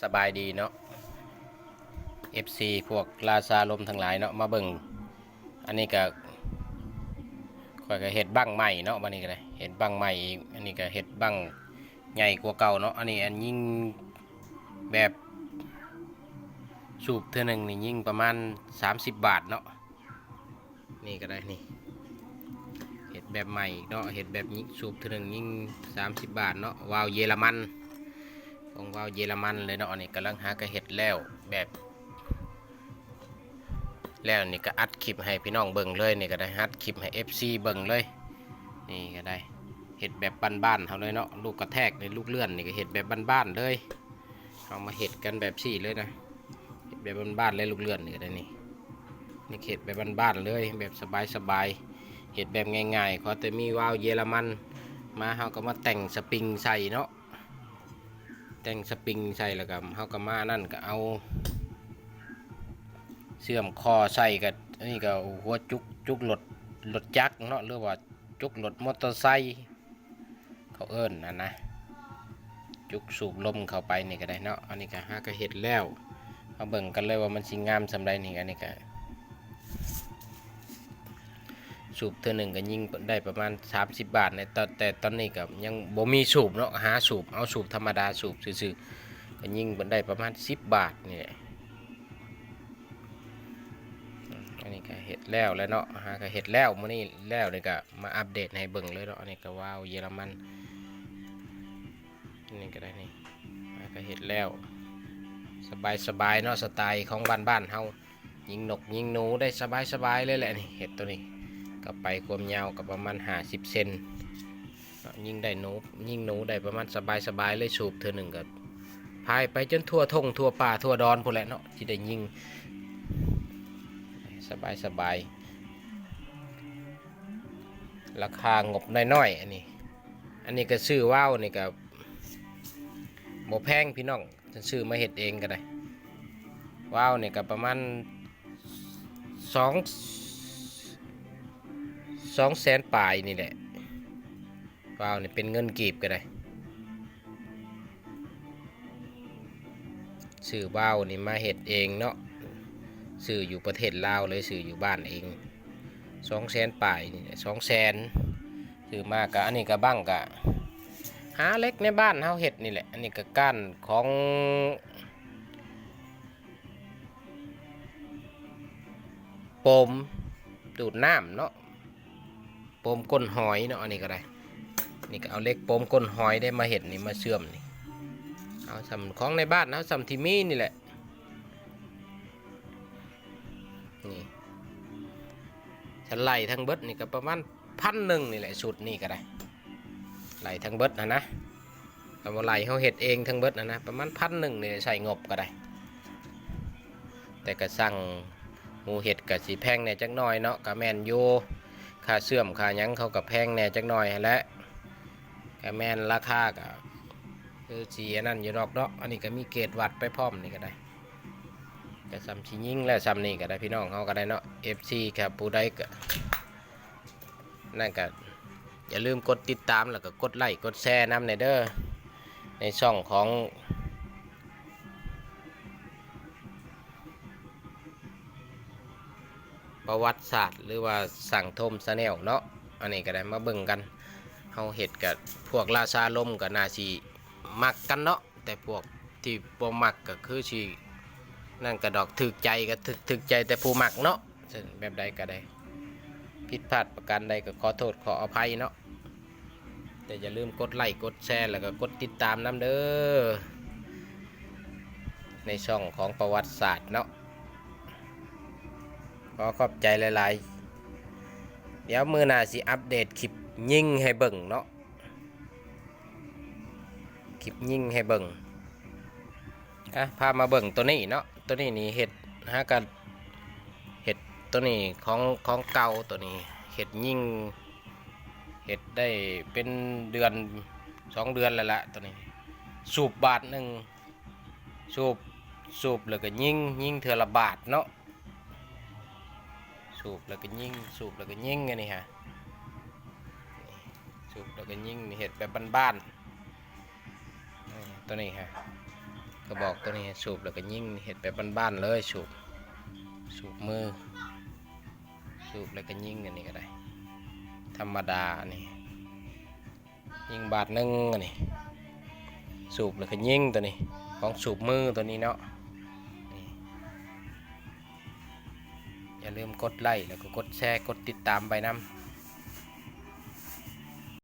ສະບາຍດີເນາະ ເອັຟຊີ ພວກລາຊາລົມທັງຫຼາຍເນາະ ມາເບິ່ງ ອັນນີ້ກະ ຂ້ອຍກະເຮັດບັ້ງໃໝ່ເນາະ ບັດນີ້ກະໄດ້ ເຮັດບັ້ງໃໝ່ອີກ ອັນນີ້ກະເຮັດບັ້ງໃຫຍ່ກວ່າເກົ່າເນາະ ອັນນີ້ ອັນຍິງແບບສູບເທື່ອໜຶ່ງນີ້ຍິງປະມານສາມສິບບາດເນາະ. ນີ້ກະໄດ້ນີ້ ເຮັດແບບໃໝ່ອີກເນາະ ເຮັດແບບຍິງ ສູບເທື່ອໜຶ່ງຍິງສາມສິບບາດເນາະ ວາວເຢຍລະມັນ ຂອງວາວເຢຍລະມັນເລີຍເນາະ ອັນນີ້ກຳລັງຫາກະເຮັດແລ້ວ ແບບ ແລ້ວນີ້ກະອັດຄລິບໃຫ້ພີ່ນ້ອງເບິ່ງເລີຍ ນີ້ກະໄດ້ອັດຄລິບໃຫ້ ເອັຟຊີ ເບິ່ງເລີຍ ນີ້ກະໄດ້ ເຮັດແບບບ້ານໆເຮົາເລີຍເນາະ ລູກກະແທກນີ້ ລູກເລື່ອນນີ້ກະເຮັດແບບບ້ານໆເລີຍ ເຮົາມາເຮັດກັນແບບຊີ້ເລີຍນະ ເຮັດແບບບ້ານໆເລີຍ ລູກເລື່ອນນີ້ກະໄດ້ນີ້ ນີ້ເຮັດແບບບ້ານໆເລີຍ ແບບສະບາຍໆ ເຮັດແບບງ່າຍໆ ຂໍແຕ່ມີວາວເຢຍລະມັນ ມາເຮົາກະມາແຕ່ງສະປຣິງໃສ່ເນາະ ແຕ່ງສະປຣິງໃສ່ ແລ້ວກະເຮົາກະມາອັນນັ້ນ ກະເອົາເຊື່ອມຂໍ້ໃສ່ ກະ ອັນນີ້ກະຫົວຈຸກ ຈຸກລົດ ລົດຈັກເນາະ ຫຼືວ່າຈຸກລົດມໍເຕີໄຊ ເຂົາເອີ້ນຫັ້ນນະ ຈຸກສູບລົມເຂົ້າໄປນີ້ກະໄດ້ເນາະ ອັນນີ້ກະຫາກະເຮັດແລ້ວ ມາເບິ່ງກັນເລີຍວ່າມັນຊິງາມສ່ຳໃດນີ້ ອັນນີ້ກະສູບເທື່ອໜຶ່ງກະຍິງໄດ້ປະມານສາມສິບບາດໃນ ແຕ່ຕອນນີ້ກະຍັງບໍ່ມີສູບເນາະ ຫາສູບ ເອົາສູບທຳມະດາສູບຊື່ໆ ກະຍິງໄດ້ປະມານສິບບາດນີ້ແຫຼະ ອັນນີ້ກະເຮັດແລ້ວແລ້ວເນາະ ຫາກະເຮັດແລ້ວ ມື້ນີ້ແລ້ວນີ້ກະມາອັບເດດໃຫ້ເບິ່ງເລີຍເນາະ ອັນນີ້ກະວາວເຢຍລະມັນ ອັນນີ້ກະໄດ້ນີ້ ຫາກະເຮັດແລ້ວ ສະບາຍໆເນາະ ສະໄຕຂອງບ້ານໆເຮົາ ຍິງນົກຍິງໜູໄດ້ສະບາຍໆເລີຍແຫຼະ ນີ້ເຮັດໂຕນີ້ ກະໄປຄວາມຍາວກະປະມານຫ້າສິບເຊັນ ຍິງໄດ້ໜູ ຍິງໜູໄດ້ປະມານສະບາຍໆເລີຍ ສູບເທື່ອໜຶ່ງກະພາຍໄປຈົນທົ່ວທົ່ງທົ່ວປ່າທົ່ວດອນພຸ້ນແຫຼະເນາະ ຊິໄດ້ຍິງສະບາຍໆ ລາຄາງົບນ້ອຍໆ ອັນນີ້ ອັນນີ້ກະຊື້ວາວນີ້ກະບໍ່ແພງພີ່ນ້ອງ ຊື້ມາເຮັດເອງກະໄດ້ ວາວນີ້ກະປະມານສອງ ສອງແສນປາຍນີ້ແຫຼະ ວາວນີ້ເປັນເງິນກີບກະໄດ້ ຊື້ວາວນີ້ມາເຮັດເອງເນາະ ຊື້ຢູ່ປະເທດລາວເລີຍ ຊື້ຢູ່ບ້ານເອງ ສອງແສນປາຍນີ້ແຫຼະ ສອງແສນ ຊື້ມາກະ ອັນນີ້ກະບັ້ງກະ ຫາເຫຼັກໃນບ້ານເຮົາເຮັດນີ້ແຫຼະ ອັນນີ້ກະກ້ານຂອງ ໂປມດູດນ້ຳເນາະ ໂປມກົ້ນຫອຍເນາະ ອັນນີ້ກະໄດ້ ນີ້ກະເອົາເຫຼັກໂປມກົ້ນຫອຍໄດ້ມາເຮັດນີ້ ມາເຊື່ອມນີ້ ເອົາສ່ຳຂອງໃນບ້ານເຮົາ ສ່ຳທີ່ມີນີ້ແຫຼະ ນີ້ ຄັນໄລ່ທັງເບິດນີ້ກະປະມານພັນໜຶ່ງນີ້ແຫຼະ ຊຸດນີ້ກະໄດ້ ໄລ່ທັງເບິດຫັ້ນນະ ຄັນບໍ່ໄລ່ເຮົາເຮັດເອງທັງເບິດຫັ້ນນະ ປະມານພັນໜຶ່ງນີ້ແຫຼະ ໃຊ້ງົບກະໄດ້ ແຕ່ກະຊ່າງ ໝູ່ເຮັດກະຊິແພງແດ່ຈັກໜ້ອຍເນາະ ກະແມ່ນຢູ່ ຄ່າເຊື່ອມຄ່າຫຍັງເຂົາກະແພງແດ່ຈັກໜ້ອຍຫັ້ນແຫຼະ ກະແມ່ນລາຄາກະຄືຊິອັນນັ້ນຢູ່ດອກເນາະ ອັນນີ້ກະມີເກດວັດໄປພ້ອມນີ້ກະໄດ້ ກະສ່ຳຊິຍິງແລ້ວສ່ຳນີ້ກະໄດ້ ພີ່ນ້ອງເຮົາກະໄດ້ເນາະ ເອັຟຊີ ກະຜູ້ໃດກະ ນັ້ນກະຢ່າລືມກົດຕິດຕາມ ແລ້ວກະກົດໄລ້ກົດແຊນຳແດ່ເດີ ໃນຊ່ອງຂອງປະຫວັດສາດ ຫຼືວ່າຊ່າງໂທມ Channel ເນາະ ອັນນີ້ກະໄດ້ມາເບິ່ງກັນ ເຮົາເຮັດກະ ພວກລາຊາລົມກະໜ້າຊິມັກກັນເນາະ ແຕ່ພວກທີ່ບໍ່ມັກກະຄືຊິ ນັ້ນກະດອກ ຖືກໃຈກະຖືກ ຖືກໃຈແຕ່ຜູ້ມັກເນາະ ເຊິ່ງແບບໃດກະໄດ້ ຜິດພາດປະການໃດກະຂໍໂທດຂໍອະໄພເນາະ ແຕ່ຢ່າລືມກົດໄລ້ກົດແຊ ແລ້ວກະກົດຕິດຕາມນຳເດີ ໃນຊ່ອງຂອງປະຫວັດສາດເນາະ ຂໍຂອບໃຈຫຼາຍໆ ດຽວມື້ໜ້າຊິອັບເດດຄລິບຍິງໃຫ້ເບິ່ງເນາະ ຄລິບຍິງໃຫ້ເບິ່ງ ອ່ະ ພາມາເບິ່ງໂຕນີ້ເນາະ ໂຕນີ້ນີ້ເຮັດ ຫາກະເຮັດໂຕນີ້ຂອງ ຂອງເກົ່າໂຕນີ້ ເຮັດຍິງ ເຮັດໄດ້ເປັນເດືອນສອງເດືອນແລ້ວລະ ໂຕນີ້ ສູບບາດໜຶ່ງ ສູບ ສູບແລ້ວກະຍິງ ຍິງເທື່ອລະບາດເນາະ ສູບແລ້ວກະຍິງ ສູບແລ້ວກະຍິງ ອັນນີ້ຫະ ສູບແລ້ວກະຍິງ ເຮັດແບບບ້ານໆ ເອີ ໂຕນີ້ຫະ ກະບອກໂຕນີ້ ສູບແລ້ວກະຍິງ ເຮັດແບບບ້ານໆເລີຍ ສູບ ສູບມື ສູບແລ້ວກະຍິງ ອັນນີ້ກະໄດ້ ທຳມະດາ ອັນນີ້ ຍິງບາດໜຶ່ງ ອັນນີ້ ສູບແລ້ວກະຍິງ ໂຕນີ້ ຂອງສູບມືໂຕນີ້ເນາະ. ນີ້ ຢ່າລືມກົດໄລ້ ແລ້ວກໍກົດແຊ ກົດຕິດຕາມໄປນຳ.